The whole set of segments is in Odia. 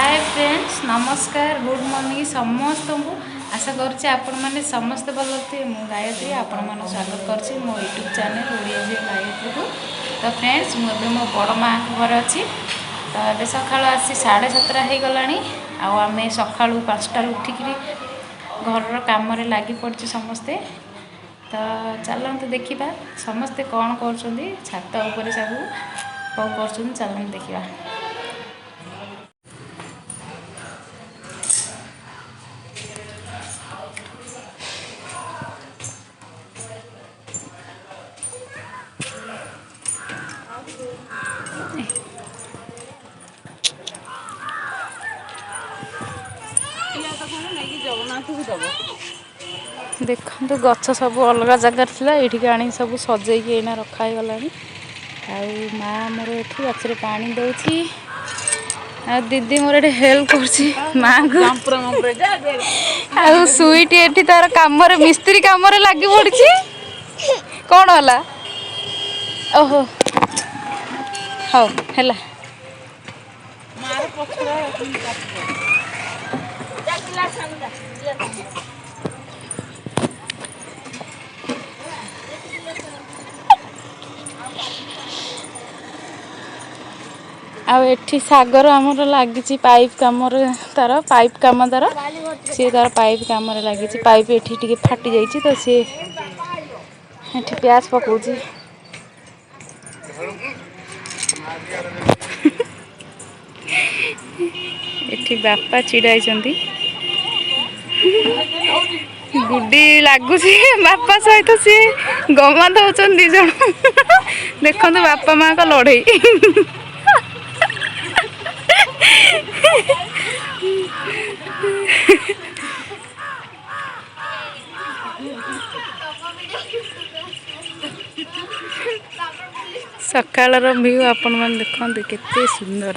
ହାଏ ଫ୍ରେଣ୍ଡସ୍, ନମସ୍କାର, ଗୁଡ଼୍ ମର୍ଣ୍ଣିଂ ସମସ୍ତଙ୍କୁ। ଆଶା କରୁଛି ଆପଣମାନେ ସମସ୍ତେ ଭଲ ଥିବେ। ମୁଁ ଗାୟତ୍ରୀ ଆପଣମାନଙ୍କୁ ସ୍ୱାଗତ କରୁଛି ମୋ ୟୁଟ୍ୟୁବ୍ ଚ୍ୟାନେଲ୍ ଓଡ଼ିଆ ଝିଅ ଗାୟତ୍ରୀକୁ। ତ ଫ୍ରେଣ୍ଡସ୍, ମୁଁ ଏବେ ମୋ ବଡ଼ ମାଆଙ୍କ ଘରେ ଅଛି। ତ ଏବେ ସକାଳୁ ଆସି 7:30 ହେଇଗଲାଣି ଆଉ ଆମେ ସକାଳୁ 5ଟାରୁ ଉଠିକିରି ଘରର କାମରେ ଲାଗି ପଡ଼ିଛୁ ସମସ୍ତେ। ତ ଚାଲନ୍ତୁ ଦେଖିବା ସମସ୍ତେ କ'ଣ କରୁଛନ୍ତି, ଛାତ ଉପରେ ସବୁ କ'ଣ କରୁଛନ୍ତି, ଚାଲନ୍ତୁ ଦେଖିବା। ଦେଖନ୍ତୁ, ଗଛ ସବୁ ଅଲଗା ଜାଗାରେ ଥିଲା, ଏଇଠିକି ଆଣିକି ସବୁ ସଜେଇକି ଏଇନା ରଖା ହେଇଗଲାଣି। ଆଉ ମା ମୋର ଏଠି ଗଛରେ ପାଣି ଦେଉଛି ଆଉ ଦିଦି ମୋର ଏଠି ହେଲ୍ପ କରୁଛି ମାଆଙ୍କୁ। ଆଉ ସୁଇଟି ଏଠି ତାର କାମରେ, ମିସ୍ତ୍ରୀ କାମରେ ଲାଗି ପଡ଼ିଛି। କ'ଣ ହେଲା? ଓହୋ, ହଉ ହେଲା। ଆଉ ଏଠି ସାଗର ଆମର ଲାଗିଛି ପାଇପ୍ କାମରେ, ତାର ପାଇପ୍ କାମ ତାର, ସିଏ ତାର ପାଇପ୍ କାମରେ ଲାଗିଛି। ପାଇପ୍ ଏଠି ଟିକେ ଫାଟି ଯାଇଛି, ତ ସିଏ ଏଠି ପିଆଜ ପକାଉଛି। ଏଠି ବାପା ଛିଡ଼ା ହେଇଛନ୍ତି, ଗୁଡି ଲାଗୁଛି ବାପା ସହିତ, ସିଏ ଗମା ଦଉଛନ୍ତି ଦି ଜଣ। ଦେଖନ୍ତୁ ବାପା ମାଙ୍କ ଲଢ଼େଇ। ସକାଳର ଭିଉ ଆପଣମାନେ ଦେଖନ୍ତୁ କେତେ ସୁନ୍ଦର।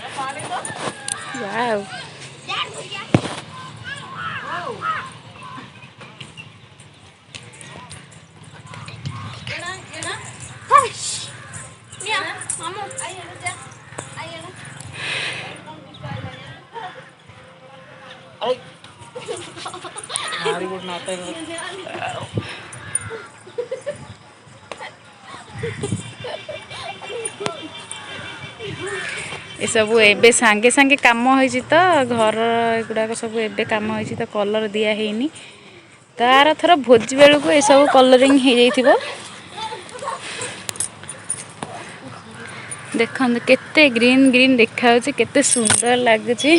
ୱାଓ! ଏସବୁ ଏବେ ସାଙ୍ଗେ ସାଙ୍ଗେ କାମ ହେଇଛି ତ, ଘର ଏଗୁଡ଼ାକ ସବୁ ଏବେ କାମ ହେଇଛି ତ, କଲର୍ ଦିଆ ହେଇନି। ତାର ଥର ଭୋଜି ବେଳକୁ ଏସବୁ କଲରିଂ ହେଇଯାଇଥିବ। ଦେଖନ୍ତୁ କେତେ ଗ୍ରୀନ୍ ଗ୍ରୀନ୍ ଦେଖାଯାଉଛି, କେତେ ସୁନ୍ଦର ଲାଗୁଛି।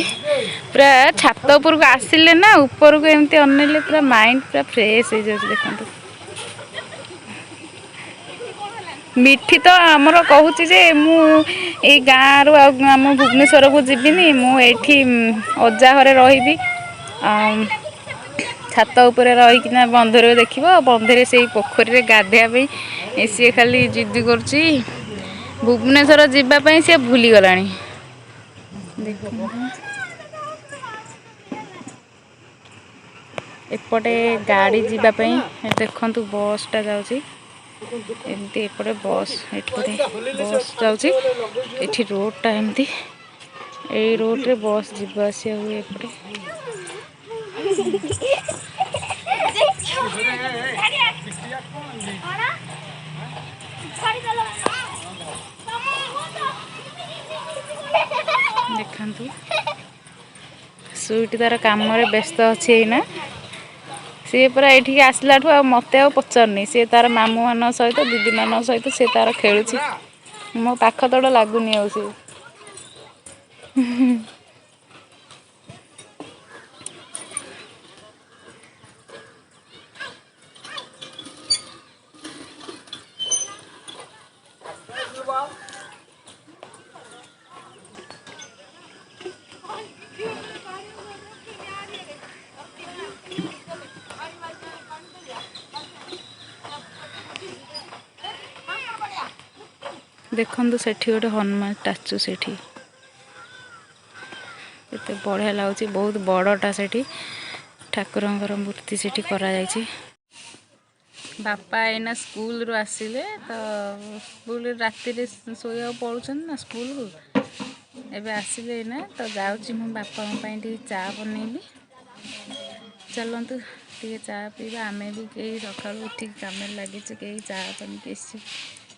ପୁରା ଛାତ ଉପରକୁ ଆସିଲେ ନା, ଉପରକୁ ଏମିତି ଅନେଇଲେ ପୁରା ମାଇଣ୍ଡ ପୁରା ଫ୍ରେଶ୍ ହେଇଯାଉଛି। ଦେଖନ୍ତୁ, ମିଠି ତ ଆମର କହୁଛି ଯେ ମୁଁ ଏଇ ଗାଁରୁ ଆଉ ଆମ ଭୁବନେଶ୍ୱରକୁ ଯିବିନି, ମୁଁ ଏଇଠି ଅଜା ଘରେ ରହିବି, ଛାତ ଉପରେ ରହିକିନା ବନ୍ଧରେ ଦେଖିବ, ବନ୍ଧରେ ସେଇ ପୋଖରୀରେ ଗାଧୋଇବା ପାଇଁ ସିଏ ଖାଲି ଜିଦି କରୁଛି। ଭୁବନେଶ୍ୱର ଯିବା ପାଇଁ ସିଏ ଭୁଲିଗଲାଣି। ଦେଖନ୍ତୁ, ଏପଟେ ଗାଡ଼ି ଯିବା ପାଇଁ ଦେଖନ୍ତୁ ବସ୍ଟା ଯାଉଛି ଏମିତି। ଏପଟେ ବସ୍, ଏପଟେ ବସ୍ ଯାଉଛି। ଏଠି ରୋଡ଼ଟା ଏମିତି, ଏଇ ରୋଡ଼ରେ ବସ୍ ଯିବା ଆସିବା ହୁଏ ଏପଟେ। ଦେଖନ୍ତୁ, ସୁଇଟି ତାର କାମରେ ବ୍ୟସ୍ତ ଅଛି ଏଇନା। ସିଏ ପୁରା ଏଇଠିକି ଆସିଲାଠୁ ଆଉ ମୋତେ ଆଉ ପଚାରୁନି। ସିଏ ତାର ମାମୁଁମାନଙ୍କ ସହିତ, ଦିଦିମାନଙ୍କ ସହିତ ସିଏ ତାର ଖେଳୁଛି। ମୋ ପାଖ ତଳ ଲାଗୁନି ଆଉ ସିଏ। ଦେଖନ୍ତୁ, ସେଠି ଗୋଟେ ହନୁମାନ ଷ୍ଟାଚୁ, ସେଠି କେତେ ବଢ଼ିଆ ଲାଗୁଛି। ବହୁତ ବଡ଼ଟା ସେଠି ଠାକୁରଙ୍କର ମୂର୍ତ୍ତି ସେଠି କରାଯାଇଛି। ବାପା ଏଇନା ସ୍କୁଲରୁ ଆସିଲେ ତ, ସ୍କୁଲରେ ରାତିରେ ଶୋଇବାକୁ ପଳଉଛନ୍ତି ନା ସ୍କୁଲକୁ। ଏବେ ଆସିଲେ ଏଇନା, ତ ଯାଉଛି ମୁଁ ବାପାଙ୍କ ପାଇଁ ଟିକେ ଚା ବନେଇବି। ଚାଲନ୍ତୁ ଟିକେ ଚା ପିଇବା। ଆମେ ବି କେହି ସକାଳୁ ଉଠିକି କାମରେ ଲାଗିଛୁ, କେହି ଚା ପାଣି କିଛି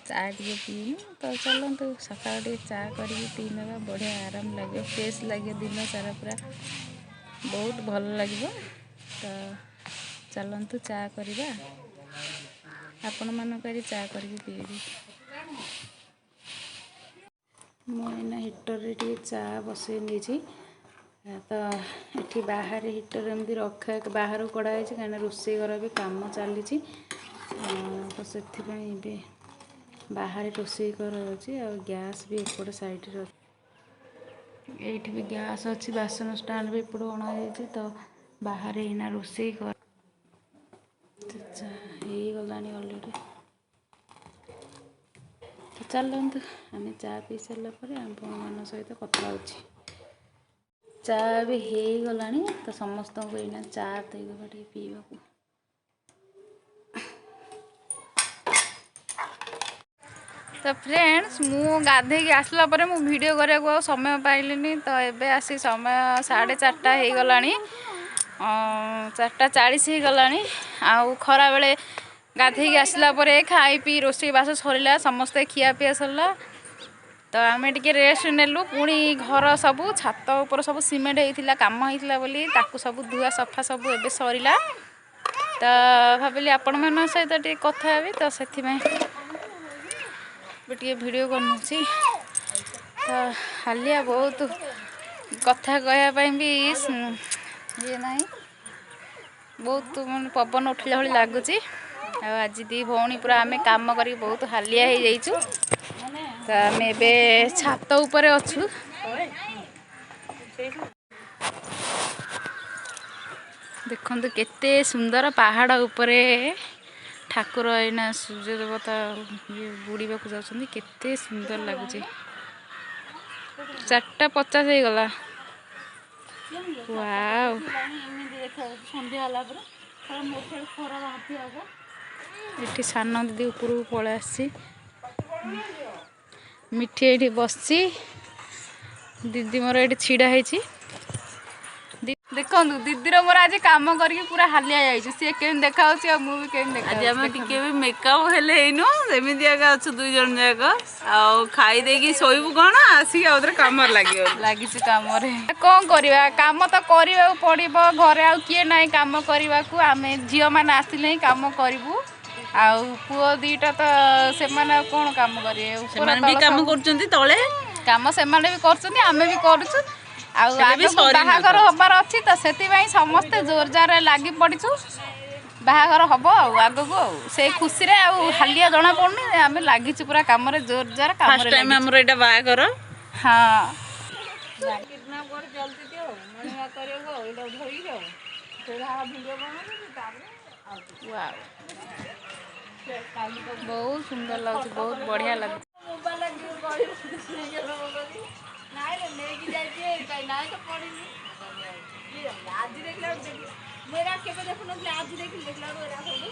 ଚା ଟିକେ ପିଇନୁ। ତ ଚାଲନ୍ତୁ ସକାଳୁ ଟିକେ ଚା କରିକି ପିଇ ନେବା, ବଢ଼ିଆ ଆରାମ ଲାଗିବ, ଫ୍ରେଶ୍ ଲାଗିବ, ଦିନ ସାରା ପୁରା ବହୁତ ଭଲ ଲାଗିବ। ତ ଚାଲନ୍ତୁ ଚା କରିବା। ଆପଣମାନଙ୍କ ଆଜି ଚା କରିକି ପିଇବି। ମୁଁ ଏଇନା ହିଟରରେ ଟିକେ ଚା ବସେଇ ନେଇଛି। ତ ଏଠି ବାହାରେ ହିଟର ଏମିତି ରଖା, ବାହାରକୁ କଢ଼ା ହେଇଛି, କାହିଁକିନା ରୋଷେଇ ଘର ବି କାମ ଚାଲିଛି। ତ ସେଥିପାଇଁ ଏବେ ବାହାରେ ରୋଷେଇ କରାଯାଉଛି। ଆଉ ଗ୍ୟାସ୍ ବି ଏପଟ ସାଇଡ଼ରେ ଅଛି, ଏଇଠି ବି ଗ୍ୟାସ୍ ଅଛି, ବାସନ ଷ୍ଟାଣ୍ଡ ବି ଏପଟୁ ଅଣାଯାଇଛି। ତ ବାହାରେ ଏଇନା ରୋଷେଇ କର ହେଇଗଲାଣି ଅଲରେଡ଼ି। ତ ଚାଲନ୍ତୁ, ଆମେ ଚା ପିଇ ସାରିଲା ପରେ ଆପଣମାନଙ୍କ ସହିତ କଥା ହେଉଛି। ଚା ବି ହେଇଗଲାଣି, ତ ସମସ୍ତଙ୍କୁ ଏଇନା ଚା ଦେଇଦେବା ଟିକେ ପିଇବାକୁ। ତ ଫ୍ରେଣ୍ଡସ୍, ମୁଁ ଗାଧେଇକି ଆସିଲା ପରେ ମୁଁ ଭିଡ଼ିଓ କରିବାକୁ ଆଉ ସମୟ ପାଇଲିନି। ତ ଏବେ ଆସି ସମୟ 4:30 ହେଇଗଲାଣି, 4:40 ହେଇଗଲାଣି। ଆଉ ଖରାବେଳେ ଗାଧେଇକି ଆସିଲା ପରେ ଖାଇ ପିଇ ରୋଷେଇ ବାସ ସରିଲା, ସମସ୍ତେ ଖିଆପିଆ ସରିଲା, ତ ଆମେ ଟିକେ ରେଷ୍ଟ ନେଲୁ। ପୁଣି ଘର ସବୁ ଛାତ ଉପର ସବୁ ସିମେଣ୍ଟ ହେଇଥିଲା, କାମ ହେଇଥିଲା ବୋଲି ତାକୁ ସବୁ ଧୁଆ ସଫା ସବୁ ଏବେ ସରିଲା। ତ ଭାବିଲି ଆପଣମାନଙ୍କ ସହିତ ଟିକେ କଥା ହେବି, ତ ସେଥିପାଇଁ ଏବେ ଟିକେ ଭିଡ଼ିଓ ବନଉଛି। ତ ହାଲିଆ ବହୁତ, କଥା କହିବା ପାଇଁ ବି ଇଏ ନାହିଁ, ବହୁତ ମାନେ ପବନ ଉଠିଲା ଭଳି ଲାଗୁଛି। ଆଉ ଆଜି ଦୁଇ ଭଉଣୀ ପୁରା ଆମେ କାମ କରିକି ବହୁତ ହାଲିଆ ହେଇଯାଇଛୁ। ତ ଆମେ ଏବେ ଛାତ ଉପରେ ଅଛୁ। ଦେଖନ୍ତୁ କେତେ ସୁନ୍ଦର ପାହାଡ଼ ଉପରେ ଠାକୁର ଏଇନା ସୂର୍ଯ୍ୟ ଦେବତା ଇଏ ବୁଡ଼ିବାକୁ ଯାଉଛନ୍ତି, କେତେ ସୁନ୍ଦର ଲାଗୁଛି। 4:50 ହେଇଗଲା। ୱାଓ। ଏମିତି ଦେଖାଯାଉଛି ସନ୍ଧ୍ୟା ହେଲା ପରେ ମୋ ଖରା ବାହାରିଥିବ। ଏଠି ସାନ ଦିଦି ଉପରକୁ ପଳେଇ ଆସିଛି, ମିଠି ଏଇଠି ବସିଛି, ଦିଦି ମୋର ଏଇଠି ଛିଡ଼ା ହେଇଛି। ଦେଖନ୍ତୁ, ଦିଦିର ମୋର ଆଜି କାମ କରିକି ପୁରା ହାଲିଆ ଯାଇଛି। ସିଏ କେମିତି ଦେଖାଯାଉଛି ଆଉ ମୁଁ ବି କେମିତି ଆଜି ଦେଖାଯାଉଛି। ଆମେ ଟିକେ ବି ମେକଅପ୍ ହେଲେ ହେଇନୁ, ସେମିତି ଏକା ଅଛୁ ଦୁଇ ଜଣ ଯାକ। ଆଉ ଖାଇ ଦେଇକି ଶୋଇବୁ କଣ, ଆସିକି ଆଉ ଥରେ କାମରେ ଲାଗିବ। ଲାଗିଛି କାମରେ। କଣ କରିବା, କାମ ତ କରିବାକୁ ପଡ଼ିବ। ଘରେ ଆଉ କିଏ ନାହିଁ କାମ କରିବାକୁ, ଆମେ ଝିଅମାନେ ଆସିଲେ ହିଁ କାମ କରିବୁ। ଆଉ ପୁଅ ଦିଟା ତ ସେମାନେ ଆଉ କଣ କାମ କରିବେ? ଉପର ସେମାନେ ବି ତଳ କାମ ସବୁ କରୁଛନ୍ତି ତଳେ। କାମ ସେମାନେ ବି କରୁଛନ୍ତି, ଆମେ ବି କରୁଛୁ। ଆଉ ହେଲେ ବି ଆଗକୁ ସରିନଥିବ। ବାହାଘର ହବାର ଅଛି, ତ ସେଥିପାଇଁ ସମସ୍ତେ ଜୋରଜାରରେ ଲାଗି ପଡ଼ିଛୁ। ବାହାଘର ହବ ଆଉ ଆଗକୁ, ଆଉ ସେଇ ଖୁସିରେ ଆଉ ହାଲିଆ ଜଣା ପଡୁନି। ଆମେ ଲାଗିଛୁ ପୁରା କାମରେ, ଜୋରଜାର ଫାର୍ଷ୍ଟ କାମରେ ଟାଇମ୍ ଲାଗିଛୁ। ଆମର ଏଇଟା ବାହାଘର। ହଁ। ଜଲ୍ଦି ଦିଅ ମଣିମା କରିବାକୁ ଆଉ ଏଇଟା ଧରିକି ଆଉ ୱାଓ, ବହୁତ ସୁନ୍ଦର ଲାଗୁଛି, ବହୁତ ବଢ଼ିଆ ଲାଗୁଛି। ନାଇଁ ନେଇକି ଯାଇଛି, ନାଇଁ ତ ପଡ଼ିନି। ଆଜି ଦେଖିଲା ବେଳକୁ ମୁଁ ଏଇଟା କେବେ ଦେଖୁନଥିଲି, ଆଜି ଦେଖିଲି। ଦେଖିଲା ବେଳକୁ ଏଇଟା ସବୁ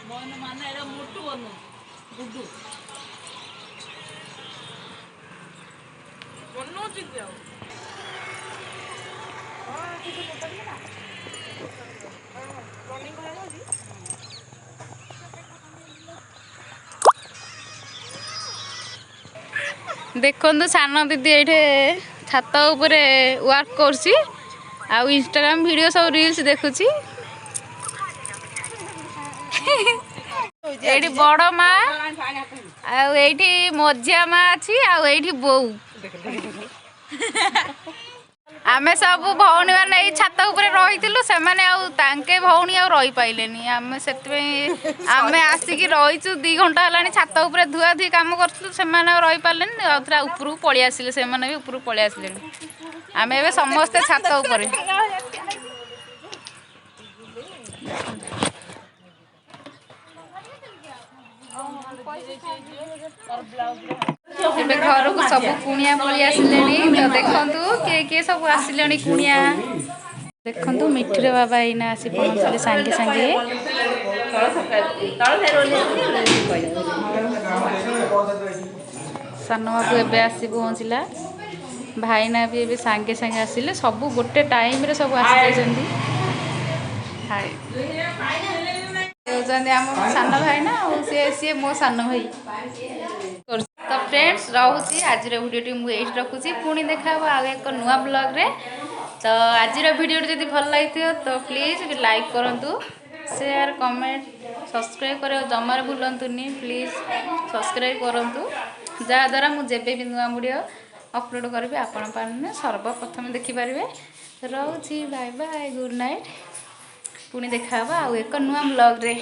ମନ ମାନେ ଏଇଟା ମୋଟୁ ବନଉଛି ଗୁଡୁ ବନଉଛି କି ଆଉ। ଦେଖନ୍ତୁ, ସାନ ଦିଦି ଏଇଠି ଛାତ ଉପରେ ୱାର୍କ କରୁଛି ଆଉ ଇନଷ୍ଟାଗ୍ରାମ ଭିଡ଼ିଓ ସବୁ ରିଲ୍ସ ଦେଖୁଛି। ଏଇଠି ବଡ଼ ମା ଆଉ ଏଇଠି ମଝିଆ ମା ଅଛି ଆଉ ଏଇଠି ବୋଉ। ଆମେ ସବୁ ଭଉଣୀମାନେ ଏଇ ଛାତ ଉପରେ ରହିଥିଲୁ। ସେମାନେ ଆଉ ତାଙ୍କେ ଭଉଣୀ ଆଉ ରହିପାରିଲେନି। ଆମେ ସେଥିପାଇଁ ଆମେ ଆସିକି ରହିଛୁ 2 ଘଣ୍ଟା ହେଲାଣି। ଛାତ ଉପରେ ଧୁଆ ଧୁଇ କାମ କରୁଥିଲୁ, ସେମାନେ ଆଉ ରହିପାରିଲେନି, ଆଉ ଥରେ ଉପରକୁ ପଳେଇ ଆସିଲେ। ସେମାନେ ବି ଉପରକୁ ପଳେଇ ଆସିଲେଣି। ଆମେ ଏବେ ସମସ୍ତେ ଛାତ ଉପରେ। ଏବେ ଘରକୁ ସବୁ କୁଣିଆ ପଳେଇ ଆସିଲେଣି। ତ ଦେଖନ୍ତୁ କିଏ କିଏ ସବୁ ଆସିଲେଣି କୁଣିଆ। ଦେଖନ୍ତୁ, ମିଠିର ବାବା ଏଇନା ଆସି ପହଞ୍ଚିଲେ ସାଙ୍ଗେ ସାଙ୍ଗେ। ତଳ ସକାଳେ ତଳ। ସାନ ବାବୁ ଏବେ ଆସି ପହଞ୍ଚିଲା। ଭାଇନା ବି ଏବେ ସାଙ୍ଗେ ସାଙ୍ଗେ ଆସିଲେ। ସବୁ ଗୋଟେ ଟାଇମ୍ରେ ସବୁ ଆସିଯାଇଛନ୍ତି। ହାଇ ହେଉଛନ୍ତି ଆମ ସାନ ଭାଇନା ଆଉ ସିଏ ସିଏ ମୋ ସାନ ଭାଇ। ତ ଫ୍ରେଣ୍ଡସ୍, ରହୁଛି। ଆଜିର ଭିଡ଼ିଓଟି ମୁଁ ଏଇଠି ରଖୁଛି। ପୁଣି ଦେଖା ହେବ ଆଉ ଏକ ନୂଆ ବ୍ଲଗ୍ରେ। ତ ଆଜିର ଭିଡ଼ିଓଟି ଯଦି ଭଲ ଲାଗିଥିବ, ତ ପ୍ଲିଜ୍ ଲାଇକ୍ କରନ୍ତୁ, ସେୟାର, କମେଣ୍ଟ, ସବସ୍କ୍ରାଇବ୍ କରିବାକୁ ଜମାରୁ ଭୁଲନ୍ତୁନି। ପ୍ଲିଜ୍ ସବସ୍କ୍ରାଇବ୍ କରନ୍ତୁ, ଯାହାଦ୍ୱାରା ମୁଁ ଯେବେ ବି ନୂଆ ଭିଡ଼ିଓ ଅପଲୋଡ଼ କରିବି, ଆପଣ ମାନେ ସର୍ବପ୍ରଥମେ ଦେଖିପାରିବେ। ରହୁଛି, ବାଏ ବାଏ, ଗୁଡ଼୍ ନାଇଟ୍। ପୁଣି ଦେଖା ହେବ ଆଉ ଏକ ନୂଆ ବ୍ଲଗ୍ରେ।